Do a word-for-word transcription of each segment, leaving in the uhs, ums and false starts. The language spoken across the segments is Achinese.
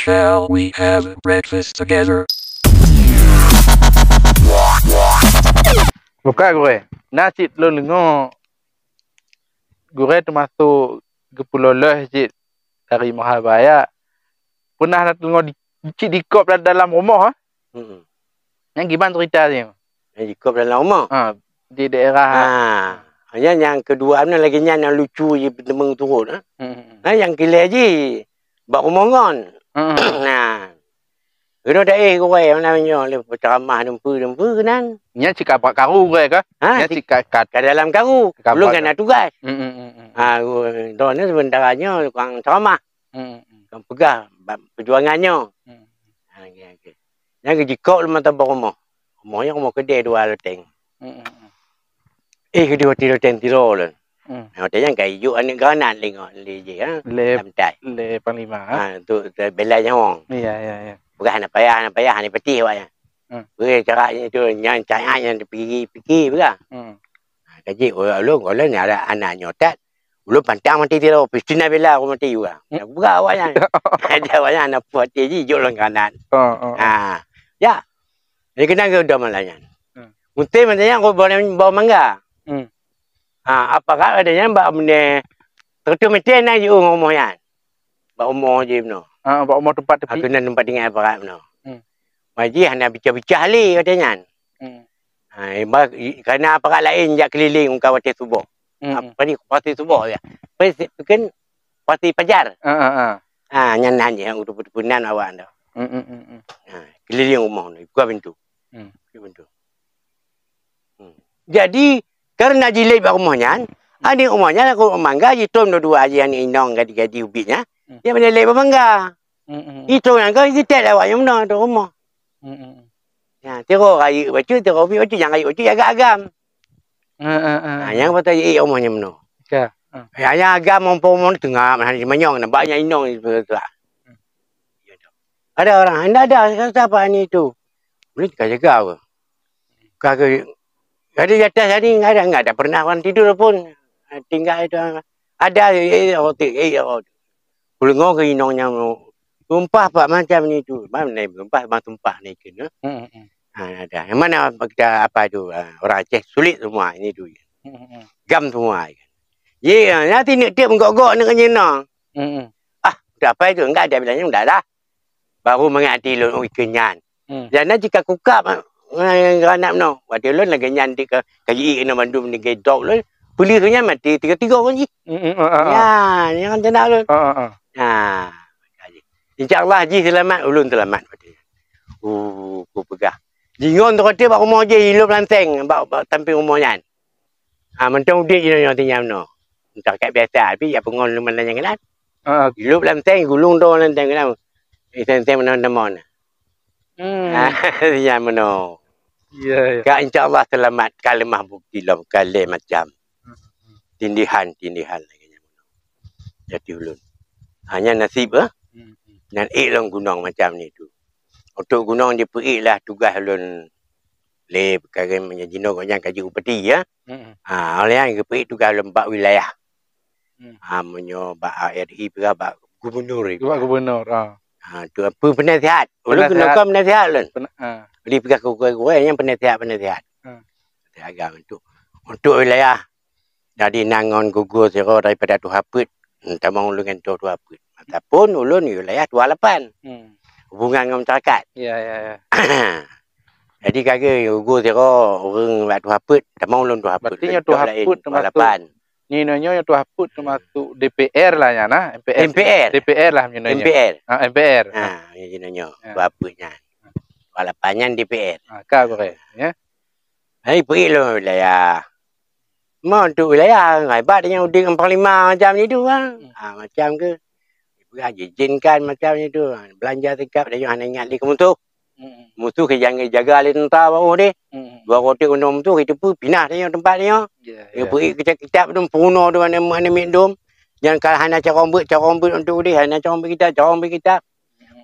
Shall we have breakfast together? Buka gurèe. Na cit lôn deungö gurèe teumasok geupeuloloh cit dari Muharibaya. Peunah na deungö di, cit dikop lam dalam rumoh, ah? Hmm. Nyan kiban cerita nyoe? Nyan dikop dalam rumoh? Ha, di daerah. Ha. Nyan nyang keudua nyan lagèe nyan nyang lucu jih peuteumèe turot, ha. Hmm. Ha, nyang kilèe jih bak rumoh ngon. Hmm. Nah. Keunoe daéh gurèe, mana nyoe lé peuceramah dumpeue-dumpeue keunan. Nyan cit ka bak karu gurèe ka? Ha, nyan cit ka, ka, ka dalam karu. Ka ulôn bak kan ka. Na tugas. Hmm, hmm, hmm, hmm. Ha, gurèe, droeneuh sementara nyoe tukang ceramah. Hmm, hmm, hmm. Tukang peugah bak peujuangan nyoe. Hmm. Ha, oke, oke. Nyan geujikok lom mata bak rumoh. Rumoh nyan rumoh keudè dua loteng. Hmm, hmm, hmm. Eh, keudè watèe loteng tiroe lôn. Hmm. Watèe nyan ka ijok aneuk granat lé ngon lé jih, ha? Lé, lam tai. Lé panglima, ha? Ha, untuk bela nyawöng. Iya, iya, iya. Peugah hana payah, hana payah, hana patéh awak nyan. Hmm. Peugah cara nyan tu, nyan cara nyan dipikir-pikir peugah. Hmm. Ha, ka jeuet ulôn, ulôn ni ada aneuk nyoe that. Ulôn pantang maté tiroe, pih tina bela aku maté juga. Hmm. Peugah awak nyan. Jadi awak nyan hana puas até jih, jok lôn granat. Oh, oh, oh. Ha. Ya. Jadi keunan geudoe malam nyan. Hmm. Musém malam nyan aku bawa, bawa mangga. Hmm. Ha, apa kat ada nyan bak bendè seratus meter na jiôh ngon rumoh nyan. Bak rumoh jih bunoe. Ha, bak rumoh teumpat tepi. Aku nan teumpat tinggai aparat bunoe. Hmm. Maji hana bicah-bicah lé kata nyan. Hmm. Ha, iba-, i-, karena aparat laén jak keliling ka watèe suboh. Hmm. Apa ni, watèe suboh ya. Pas kan watèe pajar. Ha, ha, ha. Ha, nyan nan je, nyang udah peunan awak dah. Hmm, hmm, hmm, hmm. Ha, keliling rumoh ni, buka pintu. Hmm. Buka pintu. Hmm. Jadi, karena jilét bak rumoh nyan, hmm, aneuk rumoh nyan lakoe mangga jitom dua-dua aja aneuk inong gadi-gadi ubit nyan, hmm, dia mana lé bak mangga. Hmm, hmm, hmm. Itu yang kau kita lewat yang mana tu rumah. Hmm, hmm, hmm. Ya, tiro rayeuk bacut, tiro ubit bacut, nyang rayeuk bacut jaga agam. Hmm, hmm, hmm. Ha, nyang patah jiék rumoh nyan meunoe. Ka. Hmm. Ya, nyang agam mumpung-mumpung teungap, hana jimanyong, nampak nyang inong tu. Hmm. Ada orang, "Ndak ada, siapa ni tu?" Ulôn ka jaga apa? Ka ke, ada di atas tadi, nggak ada, nggak ada pernah orang tidur pun. Tinggal itu, ada, eh, eh, oh, ti-, eh, oh. Ulôn ngon keu inong nyan, tumpah pak macam ni tu. Bang, ni tumpah, bang tumpah ni kena. Hmm, hmm. Ha, ada. Yang mana kita apa tu? Ha, orang Aceh sulit semua ini tu. Hmm, hmm. Gam semua. Ye, nanti nak tiap gok-gok nak kena. Hmm, hmm. Ah, dah apa itu? Enggak ada bilangnya, enggak dah. Baru mangat até lôn, "Oh, ikeu nyan." Hmm. Dan na jika kukab, eh, granat meunoe. Watèe lôn lagèe nyan dik ka, ka jiék keunoe bandum lagèe dok lôn. Peuleueh nyan maté tiga-tiga kon jih. Hmm, hmm, ah, ah, ah. Ya, nyan teunak lôn. Ah, ah, ah. Nah, insya Allah jih seulamat, ulôn seulamat watèe nyan. Uh, kupeugah. Jingon tu watèe bak rumoh jih, ilop lanteng bak, bak sampéng rumoh nyan. Ha, mantong udép jinoe nyoe tinggai meunoe. Entah kat biasa, tapi jak peungon lom mandang nyang keunan. Ha. Ilop lanteng, gulong do lanteng keunan. Eh, lanteng meunoe tamong. Hmm. Ha, tinggai meunoe. Ya, ya. Ka insya Allah seulamat, ka leumah bukti lom, ka lé macam. Hmm, hmm. Tindihan, tindihan lagèe nyan meunoe. Jadi ulôn. Hanya nasib, eh? Hmm, hmm. Nyan ék lom gunong macam ni tu. Untuk gunong jipeuék lah tugaih ulôn lé peukara meunyoe jinoe gobnyan ka jeuet bupati, ya. Hmm. Ha, oleh nyan geupeuék tugaih lom bak wilayah. Hmm. Ha, meunyoe bak A R I peugah bak gubernur. Bak gubernur, ha. Ha, tu apa peunasihat? Ulôn keunoe kon peunasihat ulôn. Pen-, ha. Jadi peugah keu gurèe-gurèe nyan peunasihat-peunasihat. Ha. Peunasihat agam untuk, untuk wilayah. Jadi na ngon gugur sidroe daripada tuha peuet, hmm, tamong ulôn ngon tuha peuet. Ataupun ulôn wilayah tuha lapan. Hmm. Hubungan ngon masyarakat. Ya, ya, ya. Jadi ka geugugur sidroe ureueng bak tuha peuet, tamong ulôn tuha peuet. Berarti nyoe tuha peuet termasuk tuha lapan. Nyoe, nyoe, nyoe tuha peuet termasuk D P R lah nyan, nah, M P R. M P R. D P R lah nyoe, nyoe. M P R. Ah, M P R. Ha, nyoe, nyoe, nyoe. Ya. Tuha peuet nyan. Tuha lapan nyan D P R. Ha, ka gurèe, ya. Hai, peuék lôn wilayah. Mon tu wilayah, hebat nyang udép ngon panglima macam nyan tu, ha. Hmm. Ha, macam ke, peugah jiizinkan macam nyan tu. Ha, beulanja tingkap, tanyoe hana ingat lé keu musoh. Hmm. Musoh ka jangai jaga lé teuntara bak uroe deh. Hmm. Dua rote keunoe musoh, itu pun pinah tanyoe teumpat tanyoe. Ya, ya. Peuék kitab-kitab tu, peurunoe tu, aneuk, aneuk miet dum. Nyang ka hana carông beuet, carông beuet untuk udép, hana carông beuet kitab, carông beuet kitab.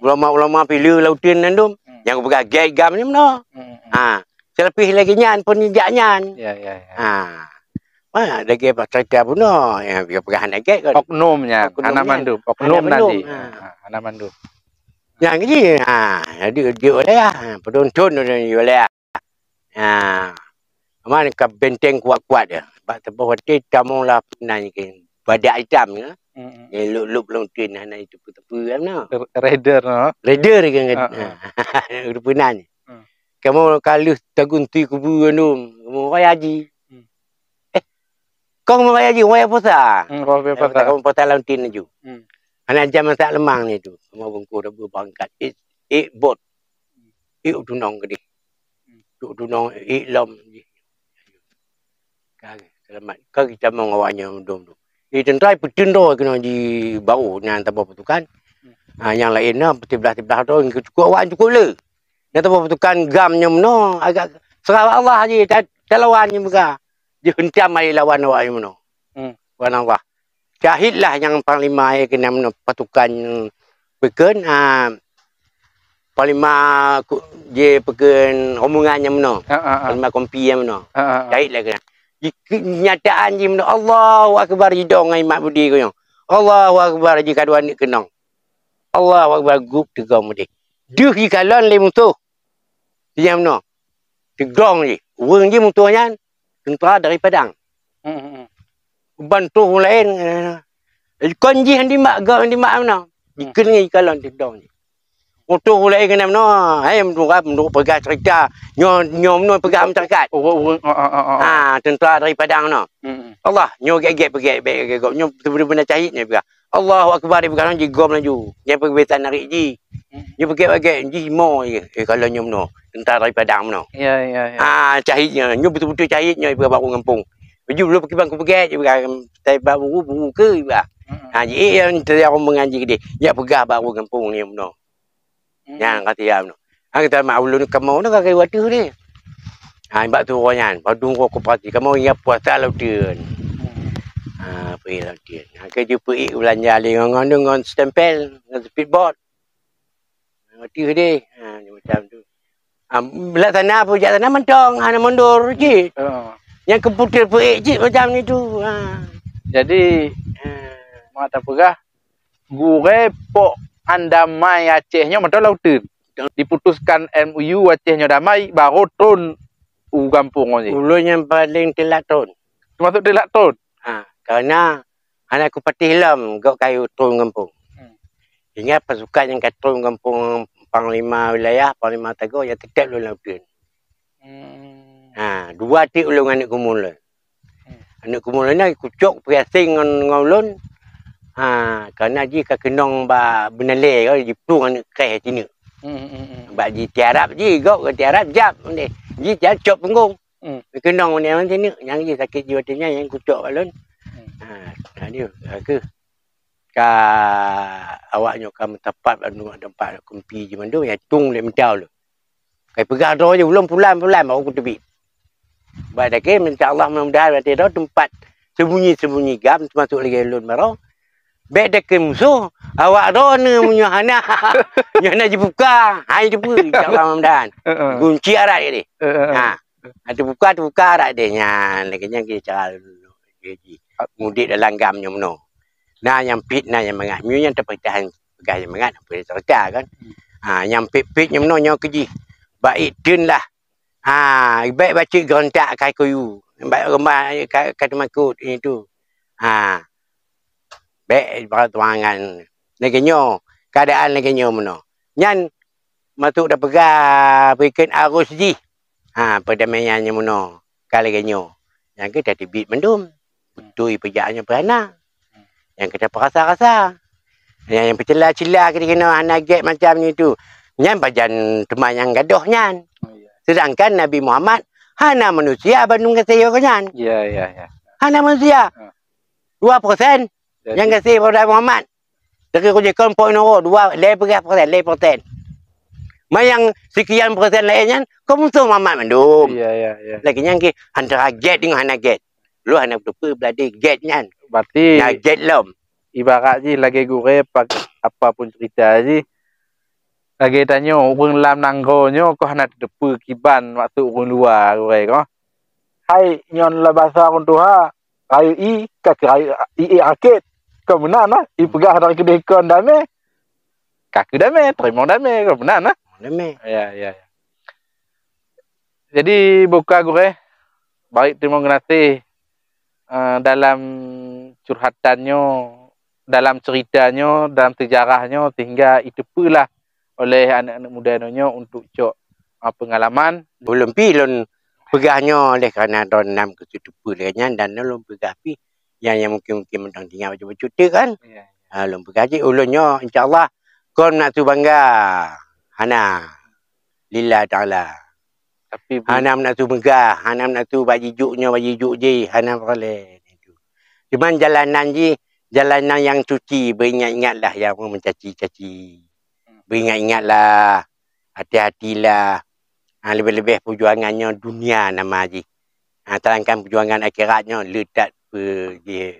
Ulama-ulama pileue lauteuen nyan dum, hmm, nyang geupeugah gèt gam nyan meunoe. Hmm, hmm. Ha, seuleupeue lagèe nyan pun jak nyan. Ya, ya, ya. Ha. Wah, lagèe bak cerita bunoe, ya, dia peugah hana gèt kan. Oknum nyan, oknum hana nyan. Mandum, oknum nanti. Ha. Ha, hana mandum. Nyang jih, ha, jadi jeuet lé, ha, peudon thon di lé. Ha. Aman ka benteng kuat-kuat dia. Bak teupeu watèe tamong lah peunan ke. Badak itam ya. Hmm. Dia lop-lop lom tin hana itu teupeu-teupeu kan. Raider, no? Raider kan. Ha, ha. Peunan. Hmm. Kamoe ka lheueh tagunti kubu anu, kamoe raya haji. Hmm. Eh, kong mau raya haji, raya puasa. Hmm, raya puasa. Kamoe puasa lom tin laju. Hmm. Hana jam masak leumang ni tu. Kamoe bungkôh dah beubangkat. Eh, eh, bot. Eh, tunong keudeh. Duk tunong ié lom jih. Ka seulamat, ka geutamong awaknyan dum tu. Di teuntara peuteun droe keunoe di baroe nyang saboh pasukan. Ha, nyang laén na siblah-siblah droe ngon cukup awaknyan cukup le. Nyang saboh pasukan GAM nyoe meunoe agak seurah Allah jih ta-, talawan nyoe meuga. Jiheuntam akhé lawan awaknyan meunoe. Hmm. Subhanallah. Syahid lah nyang panglima, eh, keunan pasukan, eh, peukon, ah, panglima ku-, je peukon rombongan nyang meunoe. Ha, ha, ha. Panglima kompi nyang meunoe. Ha, ha, ha. Syahid lah keunan. Ji-, kenyataan jih meunoe, Allahu Akbar jidong ngon imat budi keu nyoe. Allahu Akbar ji kadua aneuk keunong. Allahu Akbar gup teugong meudeh. Deuh jikalon lé musoh. Nyang meunoe. Teugong jih. Ureueng jih musoh nyan teuntara dari Padang. Hmm, hmm, hmm. Ban troh ureueng laén, eh, kon jih nyan dimak, gop nyan dimak meunan. Hmm. Jikheun ngon jikalon teudong jih. Utoh ureueng laén keunan meunoe, hai meunurot, meunurot peugah cerita, nyoe, nyoe meunoe peugah masyarakat. Oh, oh, oh, oh, oh, oh. Ha, teuntara dari Padang meunoe. Hmm, hmm. Allah, nyoe gét-gét peugét, bèk gét gop. Nyoe beuna-beuna cahit nyoe peugah. Allahu Akbar, ipeugah lom jigom laju. Nyang peubiasa narit jih. Hmm. Nyoe peuget-peuget jih mo jih. Eh, kalau nyoe meunoe, teuntara dari Padang meunoe. Ya, ya, ya. Ah, cahit nyoe. Nyoe beutôi-beutôi cahit nyoe ipeugah bak ureueng gampông. Laju lôn pakriban kupeugét, ipeugah, tai bak buru, buru keu ipeugah. Hmm. Ah, ji, eh, yang teuliang ureueng meungaji keudeh. Jak peugah bak ureueng gampông nyoe meunoe. Hmm. Nyang ka siap meunoe. Ah, kita mak ulôn kamoe na ka kayue ateueh deh. Ah, bak tu nyan, padum ko koperasi kamoe ingat puasa lom teun. Hmm. Ah, peuék lom teun. Ah, ka jipeuék beulanja lé ngon, ngon, ngon stempel, ngon speedboat. Ateueh deh. Ha, macam tu. Ha, laksana pun jak sana mantong, hana mundur cit. Ha. Nyang keuputéh peuék cit macam itu. Ha. Jadi, ha, mak tapeugah, gurèe pok andamai Aceh nyoe mantong lom teun. Diputuskan M O U Aceh nyoe damai, baru tron u gampông nyoe. Ulôn nyang paléng telat tron. Teumasuk telat tron? Ha, karena hana kupatéh lom gop kayue tron gampông. Hmm. Sehingga pasukan nyang ka tron gampông, panglima wilayah, panglima sagoe, ya teutap lôn lom teun. Hmm. Ha, dua teuk ulôn ngon aneuk keumuen lôn. Hmm. Aneuk keumuen lôn nyan kucok peugaseng ngon, ngon ulôn. Ha, karena jih ka keunong bak beunalée, jiplueng aneuk kréh sineuk. Hmm, hmm, hmm. Bak jitiarap jih, gop ka tiarap jap deh. Jih tiarap cop punggong. Hmm. Keunong nyan, nyan, nyan, nyan jih sakét jiwa teuh nyan, nyang kucok bak lôn. Hmm. Ha, aduh, ka keuh. Ka awak nyoe ka meusapat lam teumpat kumpi jih mandum, nyang tueng lé meutau lôn. Kai peugah droe jih, ulôn pulan-pulan baru kuteubiet. Bak dakee, insya Allah, mudah-mudahan watée droe teumpat sembunyi-sembunyi GAM, teumasuk lagée lôn baroe. Bék dakee musoh, awak droeneuh meunyoe hana, nyoe hana jibuka, hai teupeu, insya Allah, mudah-mudahan. Heeh. Gunci arat deh. Heeh. Ha. Ha, teubuka, teubuka arat deh nyan. Lagée nyan keuh cara lôn jih. Mudik dalam GAM nyoe meunoe. Na nyang pit, na nyang mangat. Meunyoe nyang teupeutahan peugah nyang mangat, peue teuka kan. Hmm. Ha, nyang pit-pit nyoe meunoe nyoe keuh jih. Baik teun lah. Ha, baik bacut geurontak ka kuyu. Baik rumah ka, ka teumakot itu. Ha. Bék bak tuangan lagée nyoe, keuadaan lagée nyoe meunoe. Nyan maksud tapeugah peue kheun arus jih. Ha, peudamaian nyoe meunoe ka lagée nyoe. Nyang keuh tateubiet mandum. Beutôi peujak nyoe peuhana. Nyang keuh tapeurasa-rasa. Nyang, nyang peucela-cela keudeh keunoe hana gét macam nyoe tu. Nyan pajan teuma nyang gadôh nyan. Oh, iya. Seudangkan Nabi Muhammad hana manusia bandum gaséh gobnyan. Iya, iya, iya. Hana manusia. Ha. Dua persen. Jadi nyang gaséh Nabi Muhammad. Dari kujih kon poin nurut, dua, lhèe peugah persen, lhèe persen. Ma nyang sekian persen laén nyan, kon musoh Muhammad mandum. Iya, iya, iya. Lagée nyan keuh antara gét deungon hana gét. Lôn hana teupeu beuladi gét nyan. Berarti na gét lom. Ibarat jih lagée gurée, apa pun cerita jih, lagée tanyoe, ureuëng lam nanggroe nyoe kon hana teupeu kiban maksud ureuëng luwa gurée kon. Hai nyoe lam basa ureuëng tuha, rayeuk ié, ka keu rayeuk ié rakét. Kon meunan, nah, ipeugah dari keudeh kon damé. ka keu damé, teurimong damé, kon meunan nah. Damé. Ya, ya, ya. Jadi, buka gurée, baik teurimong geunaséh, eh, dalam curhatan nyoe, dalam cerita nyoe, dalam sejarah nyoe, sehingga iteupeu lah oleh aneuk-aneuk muda nyoe untuk cok, ah, pengalaman. Ulôn pi lôn peugah nyoe oleh karena droeneuh nam keu teupeu lagée nyan dan ulôn peugah pi nyang, nyang mungkin-mungkin mantong tinggai bacut-bacut teuk kan. Ya. Ah, lôn peugah jih ulôn nyoe insya Allah kon nak su bangga. Hana. Lillahi taala. Tapi bu- Hana meunasu meugah, hana meunasu bak jijuk nyoe, bak jijuk jih, hana peureulée. Cuman jalanan jih, jalanan nyang suci, beuingat-ingatlah nyang meucaci-caci. Beuingat-ingatlah, hati-hatilah. Ha, leubeh-leubeh peujuangan nyoe dunia nama jih. Ha, sedangkan peujuangan akhirat nyoe le that pe jih,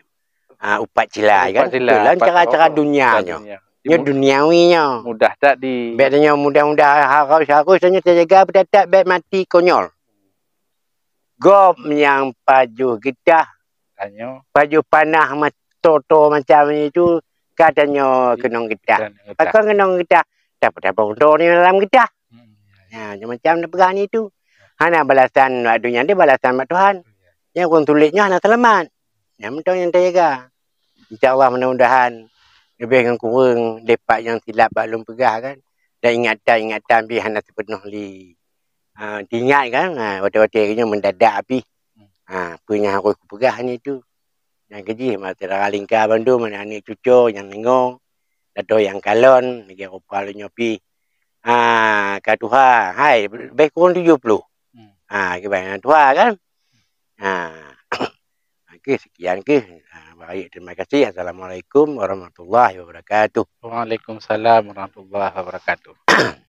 ha, upat cila, upat kan? Cila, upat cara-cara dunia nyoe. Nyoe duniawi nyoe. Mudah that di- Bèk tanyoe mudah-mudah harus-harus tanyoe teujaga beutatap bèk mati konyol. Gob nyang pajoh geutah, tanyoe pajoh panah ma-, toto macam itu ka tanyoe keunong geutah. Pakon keunong geutah? Tapeutabong droe dalam geutah. Hmm, ya, ya. Nah, macam-macam na peugah ni tu. Hana balasan bak donya, ada balasan bak Tuhan. Nyang ureuëng tulék nyoe hana seulamat. Nyang mantong nyang teujaga. Insya Allah mudah-mudahan leubeh ngon kureueng lepak nyang silap bak lôn peugah kan. Dan ingatan-ingatan pih hana sipeunoh lé. Ha, teuingat kan, ha, watée-watée nyoe mendadak pih. Ha, peue nyang harôh kupeugah ni tu. Nyang keujih ma syedara lingka bandum, aneuk-aneuk cuco nyang deungoe, atau nyang kalon, lagée rupa lôn nyoe pih. Ha, ka tuha, hai, leubeh kureueng tujoh ploh. Hmm. Ha, kiban nyang tuha kan? Ha. Okey, sekian keuh. Ha, baik, terima kasih. Assalamualaikum warahmatullahi wabarakatuh. Waalaikumsalam warahmatullahi wabarakatuh.